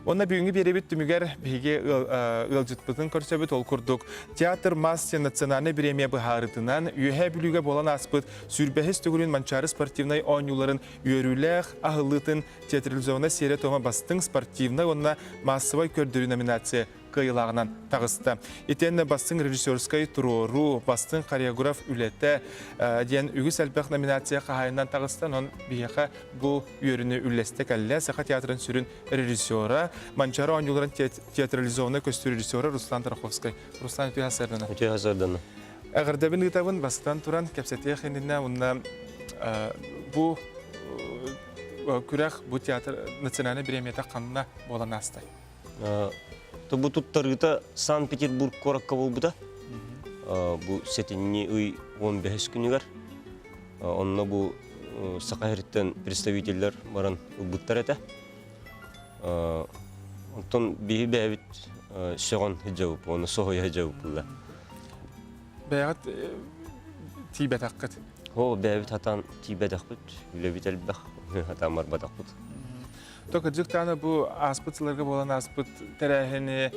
Онно бүгүҥҥү биэрэбит түмүгэр биһиги ыалдьытпытын көрсөбүт. Ол курдук Театр Масти национальнай бириэмийэ быһаарытынан Үөһээ Бүлүүгэ буолан ааспыт сүүрбэһис төгүлүн Манчаары спортивнай оонньууларын үөрүүлээх аһыллыытын театрализованнай сиэрэ-туома бастыҥ спортивнай уонна маассабай көрдөрүү номинация кыайыылааҕынан таҕыста. Итиэннэ бастыҥ режиссерскай туруоруу, бастыҥ хореограф үлэтэ диэн үгүс элбэх номинация хаһаайынан таҕыста. Онон биһиэхэ бу үөрүүнү үллэстэ кэллэ. Саха театрын сүрүн режиссера, Манчаары оонньууларын театрализованнай көстүү режиссера Руслан Тараховскай. Руслан, үтүө сарсыардана. Үтүө сарсыардана. Эҕэрдэбин ыытабын, бастатан туран кэпсэтиэх иннинэ уонна бу күрэх, бу театр национальнай бириэмийэтэ ханна буолан аастай? Бу туттарыыта Санкт-Петербург куоракка буолбута. Бу сэтинньи ый 15 күнүгэр. Онно бу Саха сириттэн представителлэр баран ылбыттар этэ. Онтон биһи бэйэбит сөҕөн сылдьабыт, уонна соһуйа сылдьабыт буолла. Бэйэҕит тиийбэтэххит? Оо, бэйэбит хатаан тиийбэтэхпит, үлэбит элбэх, хатаан барбатахпыт. То кырдьык даҕаны бу ааспыт сылларга буолан ааспыт тэрээһини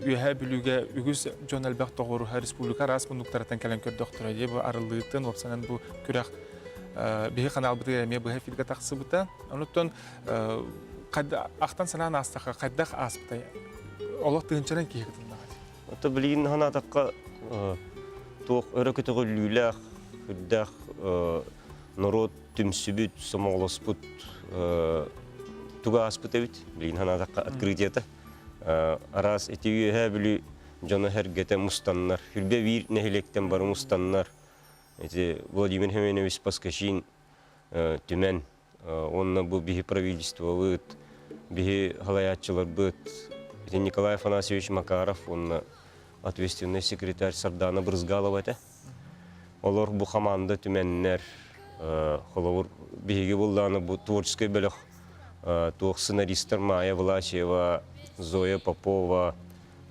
Үөһээ Бүлүүгэ үгүс дьон элбэх тоҕуоруһа республика араас муннуктарыттан кэлэн көрдөхтөрө. Дии бу арыллыытын, уопсанан бу күрэх биһи ханаалбытыгар эмиэ быһа эфиргэ тахсыбыта. Онуттан ахтан санаан аастахха хайдах ааспытай? Олох тыһыынчанан киһи кытыннаҕа. Ото билигин санаатахха туох өрө көтөҕүллүүлээх, үрдээх норуот түмсүбүт, сомоҕолоспут туга ааспыт эбит. Билигин санаатахха открытиета. Араас ити Үөһээ Бүлүү дьоно-сэргэтэ мустаннар, Хүрбэ биир нэһилиэктэн бары мустаннар, ити Владимир Семенович Поскачин түмэн уонна бу биһи правительствобыт, биһи халайааччыларбыт, ити Николай Афанасьевич Макаров уонна ответственный секретарь Сардана Брызгалова этэ. Олор бу хамаанда түмэннэр, холобур, биһиги буллааны бу творческий бөлөх туох сценаристар Майя Власьева, Зоя Попова,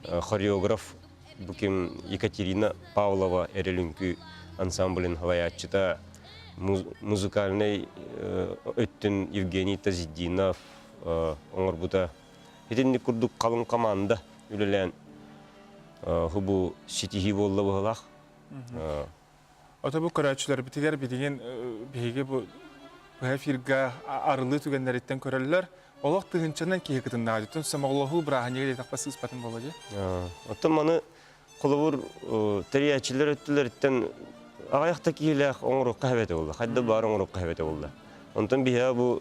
хореограф бу ким Екатерина Павлова эрэл үҥкүү ансамблын салайааччыта, музыкальнай өттүн Евгений Тазиддинов оҥорбута. Итинник курдук халыҥ команда үлэлээн бу ситиһии буолла быһылаах. Ото бу көрөөччүлэрбитигэр билигин биһиги бу эфирга арылыы түгэннэриттэн көрөллөр. Олох тыһыынчанан киһи кытыннаҕа дьиттэн сомоҕолоһуу бырааһынньыга диэтэхпэ сыыспатын буолла дии. Оттон маны холобур тэрийээччилэр өттүлэриттэн аҕыйах да киһилээх оҥоруохха эбэтэ буолла. Хайда баар оҥоруохха эбэтэ буолла. Онтон биһиэхэ бу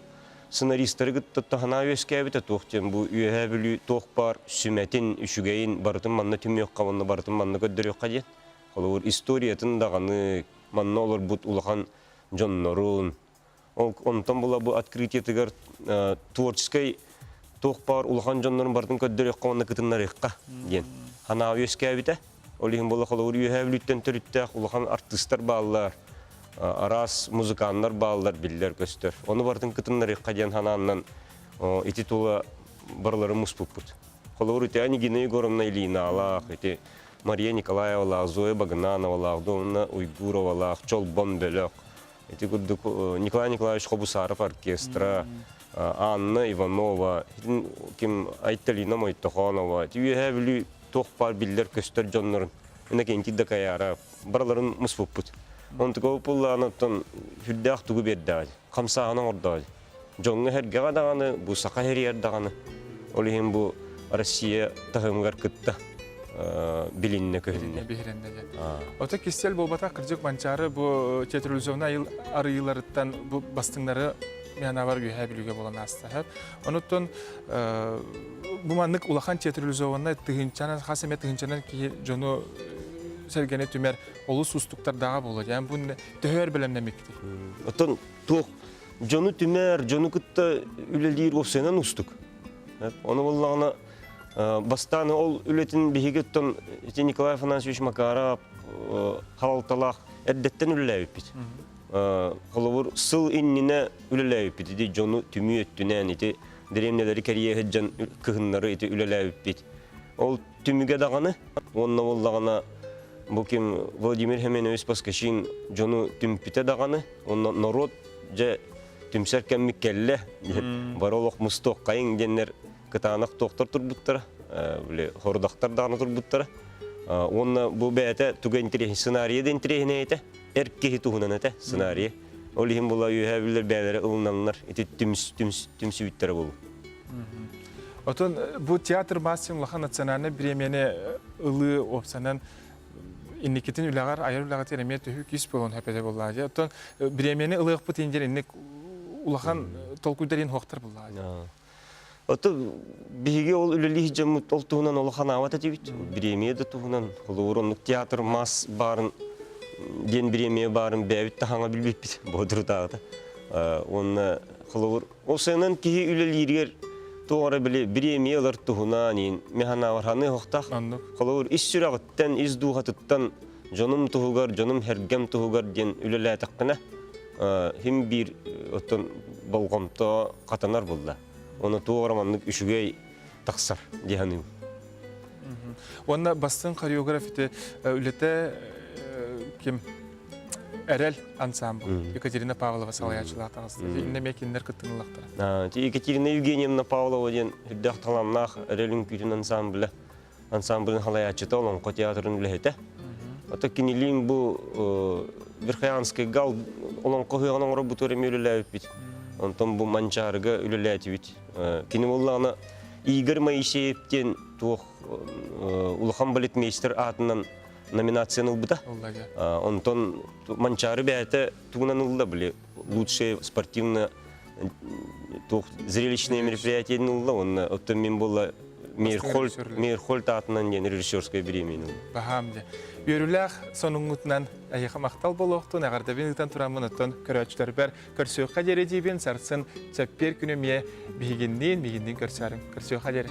сценаристары кытта таһынаа үөскээбитэ туох диэн бу Үөһээ Бүлүү туох баар сүмэтин, үчүгэйин барытын манна түмүөххэ уонна барытын манна көрдөрүөххэ диэн. Холобур, историятын даҕаны манна олорбут улахан дьоннорун, ол онтон була бу открытиетыгар творческой туох баар улахан дьоннорун барытын көрдөрүөххэ уонна кытыннарыахха диэн санаа үөскээбитэ. Ол иһин була холобур Үөһээ Бүлүүттэн төрүттээх улахан артыыстар бааллар, араас музыканнар бааллар биллэр-көстөр. Ону барытын кытыннарыахха диэн санааннан ити тула барыларын муспуппут. Холобур, ити Анегина Егоровна Ильиналаах, ити Мария Николаевалаах, Зоя Багынановалаах, Домна Уйгуровалаах, Чолбон бөлөх, ити курдук Николай Николаевич Хобусаров оркестра, Анна Иванова, ким Айталина Мойтохонова, ити Үөһээ Бүлүү туох баар биллэр-көстөр дьоннорун Иннокентий Дакаяров барыларын муспуппут. Онтука пуллаан сүрдээх тугу биэрдэҕэ, хамсааһын оҥордоҕо. Дьоҥҥо-сэргэҕэ даҕаны, бу саха сиригэр даҕаны, ол иһин бу Россия таһымыгар кытта билиннэ көһүннэ. Биһирэннэ дьэ. Ото кистэл буолбатах кырдьык Манчаары бу театрализованный арыйыыларыттан бу бастыҥнары мианабар үөһээ Бүлүүгэ буолан ааста. Онуттан бу маннык улахан театрализованнай тыһыынчанан хас эмэ тыһыынчанан киһи дьону сэргэни түмэр олус уустуктардааҕа буолуо. Дьэ бу төһө өр бэлэмнэммиккитий? Оттон туох дьону түмэр, дьону кытта үлэлиир уопсайынан уустук. Ону буоллаҕына бастаан ол үлэтин биһиги оттон ити Николай Афанасьевич Макаров халалталаах эрдэттэн үлэлээбиппит. Холобур, сыл иннинэ үлэлээбиппит ити дьону түмүү өттүнэн ити дэриэбинэлэри кэрийэ сылдьан кыһыннары ити үлэлээбиппит. Ол түмүгэ даҕаны уонна буоллаҕына бу ким Владимир Семенович Поскачин дьону түмпүтэ даҕаны уонна норуот дьэ түмсэр кэммит кэллэ бары олох мустуоххайыҥ диэннэр. Кытаанах туохтар турбуттара, били хорудахтар даҕаны турбуттара. Уонна бу бэйэтэ туга интэриэһин сценарийа да интэриэһинэй этэ, эр киһи туһунан этэ сценарийа. Ол иһин була үөһээ бүллэр бэйэлэрэ ылыналлар ити түмс түмс түмсүбүттэрэ буолуо. Отон бу театр мастер улахан национальнай бириэмийэни ылыы уопсанан инникитин үлэҕэр айар үлэҕитигэр эмиэ төһүү күүс буолуон сөп этэ буоллаҕа дии. Оттон бириэмийэни ылыахпыт иһин диэн инник улахан толкуйдар иһин суохтар буоллаҕа дии. Ото биһиги ол үлэлиир дьоммут ол туһунан улахан аабат этибит. Бириэмийэ да туһунан, холобур, оннук театр мас баарын диэн бириэмийэ баарын бэйэбит да хаҥа билбиппит боотурутааҕыта. Уонна холобур, ол сайынан киһи үлэлииригэр туох эрэ били бириэмийэ ылар туһунан иин механаабар ханыы оһохтоох. Холобур, ис сүрэҕиттэн, ис дууһатыттан дьонум туһугар, дьонум сэргэм туһугар диэн үлэлээтэххинэ, хим биир оттон болҕомто хатанар буолла. Оны туох эрэ маннык үчүгэй тахсар дии саныыбын. Уонна бастыҥ хореограф ити үлэтэ ким? Эрэл ансамбл Екатерина Павлова салайааччылаах таҕыста. Иннэ эмиэ кинилэр кыттыыллахтара. Екатерина Евгеньевна Павлова диэн үрдээх талааннаах Эрэл үҥкүүтүн ансамбля ансамблын халайааччыта, Олоҥхо театрын үлэһитэ. Ото кинилиин бу Верхоянскайга олоҥхо ыһыаҕын оҥорорбутугар эмиэ үлэлээбиппит. Онтон бу Манчаарыга үлэлээтибит. Кини буоллаҕына Игорь Моисеев диэн туох улахан балетмейстер аатынан номинацияны ылбыта. Онтон Манчаары бэйэтэ тугунан ылла били лучшее спортивное туох зрелищное мероприятие ылла уонна оттон мин буолла Мейерхольд Мейерхольд аатынан диэн режиссерскай бириэмийэни ылла. Баһаам дьэ. Үөрүүлээх сонуҥҥутунан эһиэхэ махтал буолуохтун, эҕэрдэбин ыытан тураммын оттон көрөөччүлэрбэр көрсүөххэ диэри диибин, сарсын чэппиэр күнү эмиэ биһигинниин, миигинниин көрсөөрүҥ. Көрсүөххэ диэри.